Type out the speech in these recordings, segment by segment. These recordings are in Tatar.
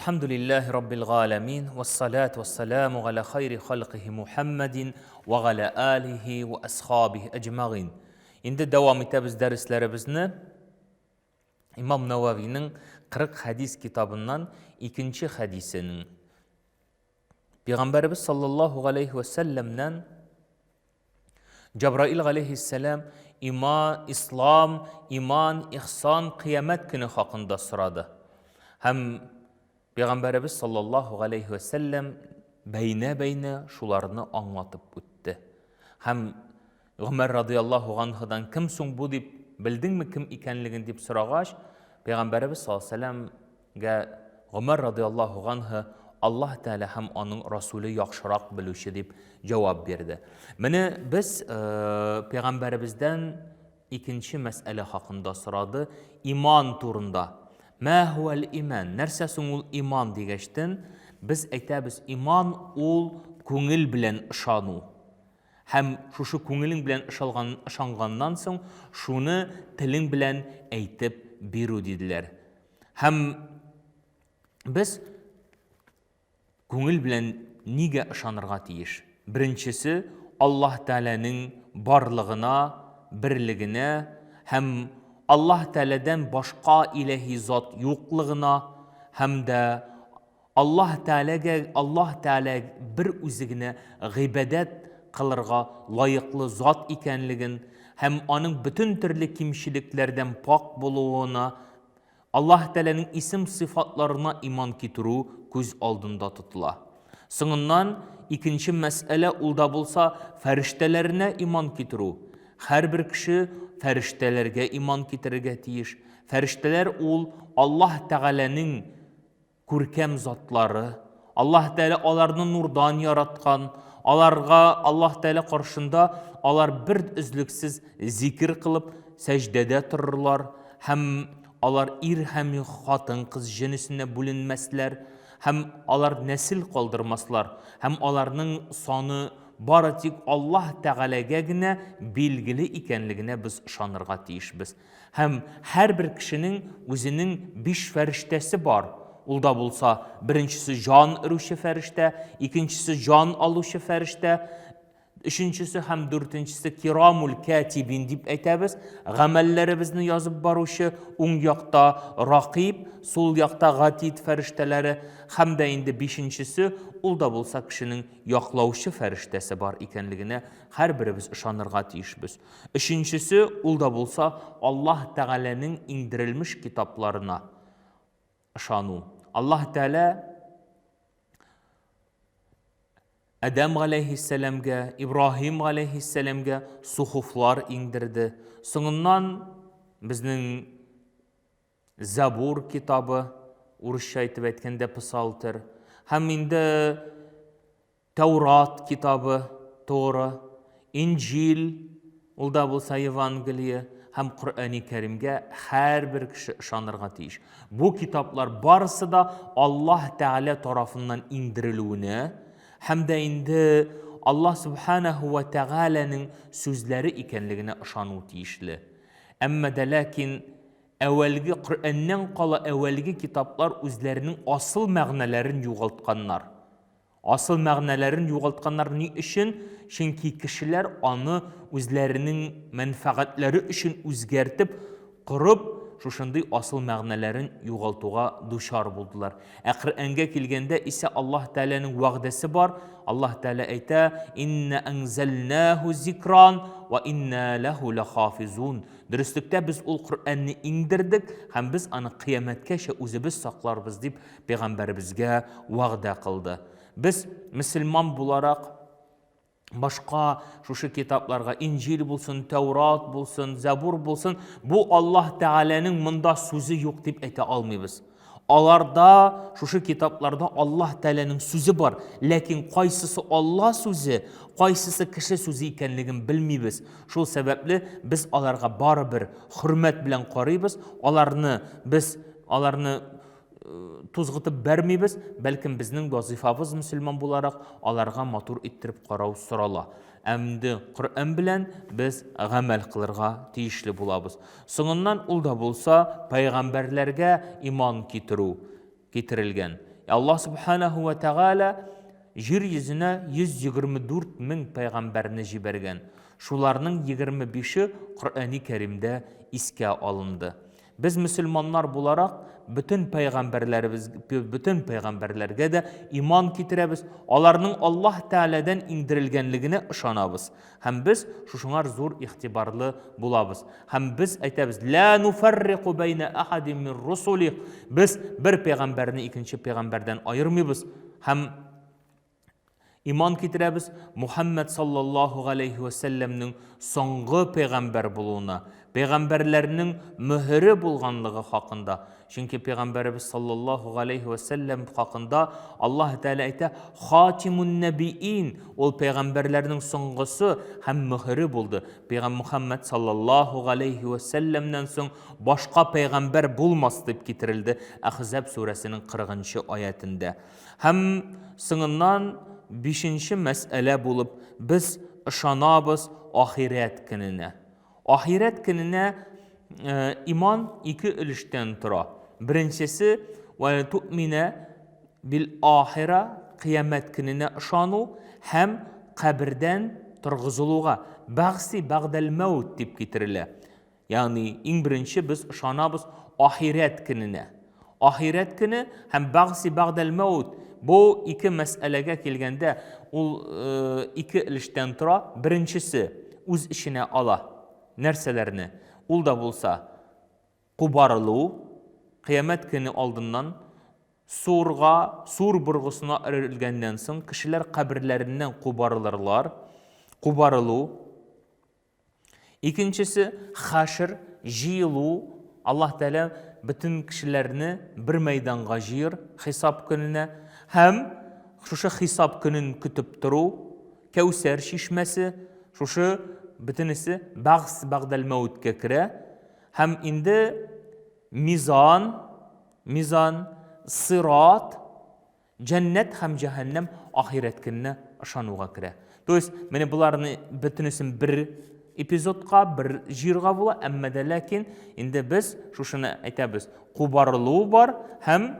Әлхәмдүлилләһи раббил галәмин, вәссалату вәссәламу галә хайри халкыһи Мухәммәдин вә галә алихи вә асхабихи әҗмәгыйн. Инде дәвам итәбез дәресләребезне. Имам Нававиның 40 хәдис китабыннан икенче хәдисенең. Пәйгамбәребез саллаллаһу галәйһи вә сәлләмнән Җабраил галәйһиссәлам има, ислам, иман, ихсан, кыямәт көне хакында сорады. Һәм Пәйгамбәребез саллаллаһу галәйһи вә сәлләм бәйнә-бәйнә шуларны аңлатып үтте. Һәм Гомәр радыяллаһу ганһудан кем соң бу дип белдеңме кем икәнлеген дип сорагач, Пәйгамбәребез саллаллаһу галәйһи вә сәлләмгә Гомәр радыяллаһу ганһу Аллаһ Тәгалә һәм аның Расуле яхшырак белүче дип җавап бирде. Менә без пәйгамбәребездән икенче мәсьәлә хакында сорады, иман турында. Мә һуәл иман? Нәрсә соң ул иман дигәчтен, без әйтәбез, иман ул күңел белән ышану. Һәм шушы күңелең белән ышалган, ышанганнан соң, шуны телең белән әйтеп бирү диделәр. Һәм без күңел белән нигә ышанырга тиеш? Беренчесе, Аллаһ Тәгаләнең барлыгына, берлегенә һәм Аллаһ Тәгаләдән башка илаһи зат юклыгына һәм дә Аллаһ Тәгаләгә Аллаһ Тәгалә бер үзе генә гыйбадәт кылырга лаеклы зат икәнлеген һәм аның бөтен төрле кимчелекләрдән пакь булуына Аллаһ Тәгаләнең исем-сыйфатларына иман китерү күз алдында тотыла. Соңыннан, икенче мәсьәлә, ул да булса, фәрештәләренә иман китерү. Һәрбер кеше фәрештәләргә иман китерергә тиеш. Фәрештәләр ул Аллаһ Тәгаләнең күркәм затлары. Аллаһ Тәгалә аларны нурдан яраткан. Аларга Аллаһ Тәгалә каршында алар бер өзлексез зикер кылып, сәҗдәдә торырлар һәм алар ир һәм хатын-кыз җенесенә бүленмәсләр һәм алар нәсел калдырмаслар һәм аларның саны бары тик Аллаһ Тәгаләгә генә билгеле икәнлегенә без ышанырга тиешбез. Һәм һәрбер кешенең үзенең биш фәрештәсе бар. Ул да булса, беренчесе җан өрүче фәрештә, икенчесе җан алучы фәрештә, өченчесе һәм дүртенчесе кирамул кәтибин дип әйтәбез, гамәлләребезне язып баручы, уң якта ракиб, сул якта гатид фәрештәләре, һәм дә инде бишенчесе, ул да булса кешенең яклаучы фәрештәсе бар икәнлегенә һәрберебез ышанырга тиешбез. Өченчесе, ул да булса, Аллаһ Тәгаләнең иңдерелмеш китапларына ышану. Аллаһ Тәгалә Адәм галәйһиссәламгә, Ибраһим галәйһиссәламгә сухуфлар иңдерде. Соңыннан безнең Забур китабы, урысча итеп әйткәндә Псалтер, һәм инде Тәүрат китабы, Тора, Инҗил, ул да булса Евангелие һәм Коръәни Кәримгә һәрбер кеше ышанырга тиеш. Бу китаплар барысы да Аллаһ Тәгалә тарафыннан иңдерелүенә һәм дә инде Аллаһ Сүбхәнәһү вә Тәгаләнең сүзләре икәнлегенә ышану тиешле. Әмма дә ләкин әүвәлге Коръәннән кала әүвәлге китаплар үзләренең асыл мәгънәләрен югалтканнар. Асыл мәгънәләрен югалтканнар ни өчен? Чөнки кешеләр аны үзләренең мәнфәгатьләре өчен үзгәртеп корып, шушындый асыл мәгънәләрен югалтуга дучар булдылар. Ә Коръәнгә килгәндә исә Аллаһ Тәгаләнең вәгъдәсе бар. Аллаһ Тәгалә әйтә: "Инна анзалнаху зикран ва инна лаху лахафизун". Дөреслектә без ул Коръәнне иңдердек һәм без аны кыямәткәчә үзебез сакларбыз дип Пәйгамбәребезгә вәгъдә кылды. Без мөселман буларак башка шушы китапларга Инҗил булсын, Тәүрат булсын, Зәбур булсын, бу Аллаһ Тәгаләнең монда сүзе юк дип әйтә алмыйбыз. Аларда шушы китапларда Аллаһ Тәгаләнең сүзе бар, ләкин кайсысы Аллаһ сүзе, кайсысы кеше сүзе икәнлеген белмибез. Шул сәбәпле без аларга барыбер хөрмәт белән карыйбыз, аларны без аларны тузгытып бәрмибез, бәлкем безнең вазифабыз мөселман буларак аларга матур иттереп карау сорала. Ә инде Коръән белән без гамәл кылырга тиешле булабыз. Соңыннан ул да булса пәйгамбәрләргә иман китерү китерелгән. Аллаһ Субханаһу ва Тәгалә җир йөзенә 124 мең пәйгамбәрне җибәргән. Шуларның 25-е Коръәни Кәримдә искә алынды. Без мөселманнар буларак бөтен пәйгамбәрләребез бөтен пәйгамбәрләргә дә иман китерәбез, аларның Аллаһ Тәгаләдән иңдерелгәнлегенә ышанабыз. Һәм без шушыңар зур игътибарлы булабыз. Һәм без әйтәбез, Ла нуфаррику бәйнә ахадин мин русулих. Без бер пәйгамбәрне икенче пәйгамбәрдән аермыйбыз. Һәм иман китерәбез Мухаммад саллаллаһу галәйһи вә сәлләмнең соңгы пәйгамбәр булуына, пәйгамбәрләрнең мөһере булганлыгы хакында. Чөнки пәйгамбәребез саллаллаһу галәйһи вә сәлләм хакында Аллаһ Тәгалә әйтә, Хатимун нәбиин, ул пәйгамбәрләрнең соңгысы һәм мөһере булды. Пәйгам Мухаммад саллаллаһу галәйһи вә сәлләмнән соң башка пәйгамбәр булмас дип китерелде Әхзаб сүрәсенең 40 нчы аятендә. Һәм соңыннан бишенче мәсьәлә булып без ышанабыз ахирәт көненә. Ахирәт көненә иман ике өлештән тора. Беренчесе вә туъминә бил ахира, кыямәт көненә ышану һәм кабердән торгызылуга, бәгъси бәгъдәл мәүт дип китерелә. Ягъни иң беренче без ышанабыз ахирәт көненә. Ахирәт көне һәм бәгъси бәгъдәл мәүт бу ике мәсьәләгә килгәндә ул ике өлештән тора. Беренчесе үз эченә ала нәрсәләрне? Ул да булса кубарылу, кыямәт көне алдыннан сурга, сур боргысына өрелгәннән соң кешеләр каберләреннән кубарылырлар. Кубарылу. Икенчесе, хашр, җыелу. Аллаһ Тәгалә бөтен кешеләрне бер мәйданга җыер хисап көненә һәм шушы хисап көнен көтеп тору, Кәүсәр чишмәсе, шушы бөтенесе бәгъс бәгъдәл мәүткә керә. Һәм инде мизан, мизан, сират, Җәннәт һәм җәһәннәм ахирәт көненә ышануга керә. То есть, менә боларны бөтенесен бер эпизодка, бер җыерга була, әмма дә ләкин инде без шушыны әйтәбез, кубарылу бар һәм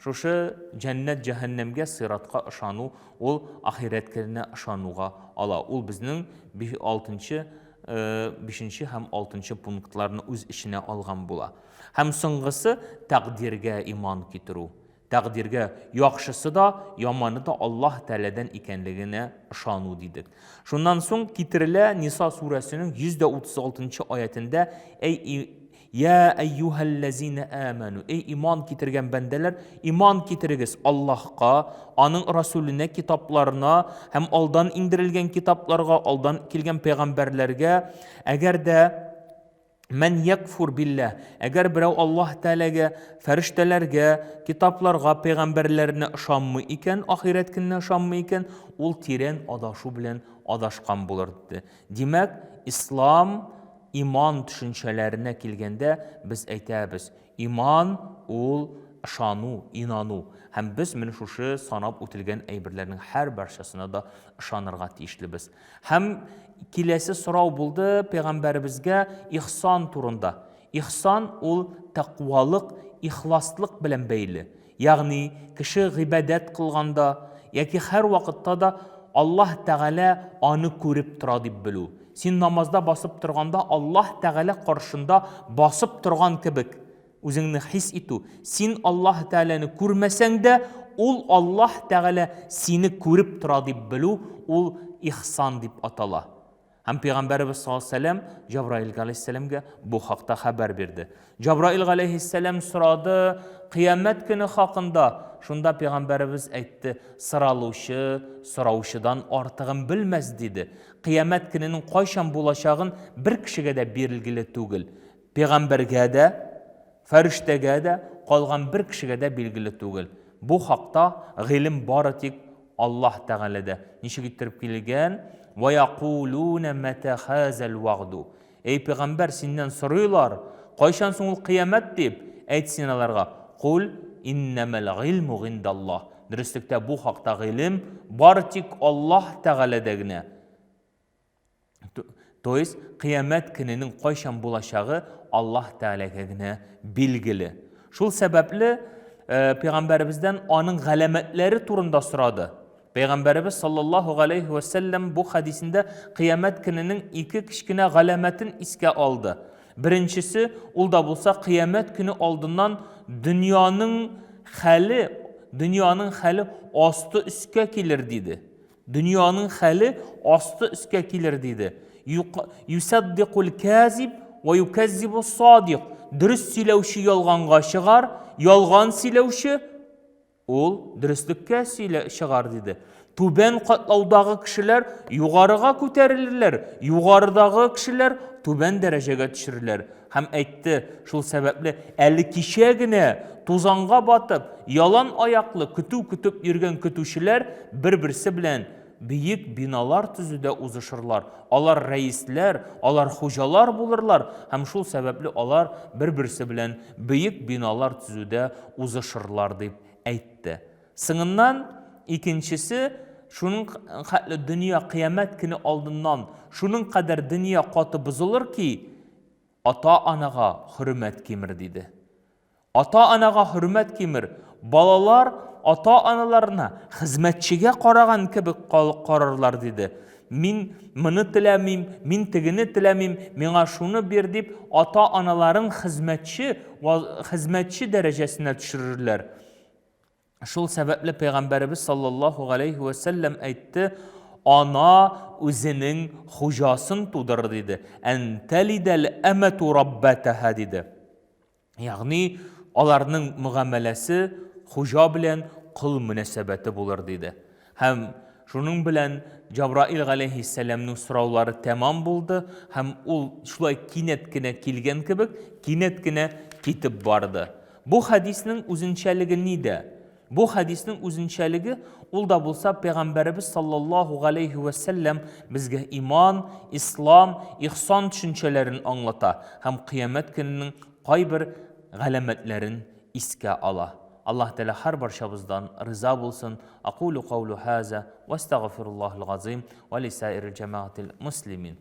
шушы җәннәт җәһәннәмгә сиратка ышану ул ахирәт көненә ышануга ала. Ул безнең 6-нчы, 5-нче һәм 6-нчы пунктларны үз эченә алган була. Һәм соңгысы тәкъдиргә иман китерү. Тәкъдиргә яхшысы да, яманы да Аллаһ Тәгаләдән икәнлегенә ышану дидек. Шуннан соң китерелә Ниса сүрәсенең 136 нчы аятендә, Әй Я әйюһәлләзинә әмәну, эй иман китергән бәндәләр, иман китерегез Аллаһка, аның Расүленә, китапларына һәм алдан иңдерелгән китапларга, алдан килгән пәйгамбәрләргә, әгәр дә Мән якфур билләһ, әгәр берәү Аллаһ Тәгаләгә, фәрештәләргә, китапларга, пәйгамбәрләренә ышанмый икән, ахирәт көненә ышанмый икән, ул тирән адашу белән адашкан булыр, диде. Димәк, ислам, иман төшенчәләренә килгәндә, без әйтәбез, иман ул ышану, инану. Һәм без менә шушы санап үтелгән әйберләрнең һәрбарчасына да ышанырга тиешлебез. Һәм киләсе сорау булды пәйгамбәребезгә ихсан турында. Ихсан ул тәкъвалык, ихласлык белән бәйле. Ягъни кеше гыйбадәт кылганда яки һәр вакытта да Аллаһ Тәгалә аны күреп тора дип белү. Син намазда басып торганда Аллаһ Тәгалә каршында басып торган кебек Үзеңне хис итү. Син Аллаһ Тәгаләне күрмәсәң дә, ул Аллаһ Тәгалә сине күреп тора дип белү, ул ихсан дип атала. Һәм Пәйгамбәребез саллаллаһу алейһи вәсәлләм Җабраил галәйһиссәламгә бу хакта хәбәр бирде. Җабраил галәйһиссәлам сорады кыямәт көне хакында. Шунда Пәйгамбәребез әйтте, соралучы сораучыдан артыгын белмәс, диде. Кыямәт көненең кайчан булачагын бер кешегә дә билгеле түгел. Пәйгамбәргә дә, фәрештәгә дә, калган бер кешегә дә билгеле түгел. Бу хакта гыйлем бары тик Аллаһ Тәгаләдә. Ничек иттереп килгән? Вә якулүнә мәтә хәзәл вәгъду. Эй пәйгамбәр, синнән сорыйлар, кайчан соң ул кыямәт дип? Әйт син аларга, Кул иннәмәл гыйлму гыйндаллаһ. Дөреслектә бу хакта гыйлем бары тик Аллаһ Тәгаләдә генә. То есть кыямәт көненең кайчан булачагы Аллаһ Тәгаләгә генә билгеле. Шул сәбәпле пәйгамбәребездән аның галәмәтләре турында сорады. Пәйгамбәребез саллаллаһу галәйһи вә сәлләм бу хәдисендә кыямәт көненең ике кечкенә галәмәтен искә алды. Беренчесе, ул да булса кыямәт көне алдыннан дөньяның хәле, дөньяның хәле асты өскә килер диде. Дөньяның хәле асты өскә килер диде. Юсаддикул казиб ва юказзибу садик. Дөрес сөйләүче ялганга чыгар, ялган сөйләүче ул дөреслеккә сөйлә чыгар диде. Түбән катлаудагы кешеләр югарыга күтәрелерләр, югарыдагы кешеләр түбән дәрәҗәгә төшерерләр. Һәм әйтте, шул сәбәпле, әле кичә генә тузанга батып, ялан аяклы көтү көтеп йөргән көтүчеләр бер-берсе белән бөек биналар төзүдә узышырлар. Алар рәисләр, алар хуҗалар булырлар һәм шул сәбәпле алар бер-берсе белән бөек биналар төзүдә узышырлар, дип әйтте. Соңыннан икенчесе, шуның хәтле дөнья кыямәт көне алдыннан шуның кадәр дөнья каты бозылыр ки, ата-анага хөрмәт кимер, диде. Ата-анага хөрмәт кимер. Балалар ата-аналарына хезмәтчегә караган кебек карарлар, диде. Мин моны теләмим, мин тегене теләмим, миңа шуны бир дип, ата-аналарын хезмәтче, хезмәтче дәрәҗәсенә төшерерләр. Шул сәбәпле пәйгамбәребез саллаллаһу галәйһи вә сәлләм әйтте, ана үзенең хуҗасын тудырыр диде. Ән тәлидәл әмәту раббатаһа диде. Ягъни аларның мөгамәләсе хуҗа белән кол мөнәсәбәте булыр диде. Һәм шуның белән Җабраил галәйһиссәламнең сораулары тәмам булды һәм ул шулай кинәт кенә килгән кебек, кинәт кенә китеп барды. Бу хәдиснең үзенчәлеге нидә? Бу хәдиснең үзенчәлеге, ул да булса пәйгамбәребез саллаллаһу галәйһи вә сәлләм безгә иман, ислам, ихсан төшенчәләрен аңлата һәм кыямәт көненең кайбер галәмәтләрен искә ала. Аллаһ Тәгалә һәрбарчабыздан риза булсын. Акулу каулу һаза вә астагфируллаһил газыйм вә лисаирил җәмәгатил муслимин.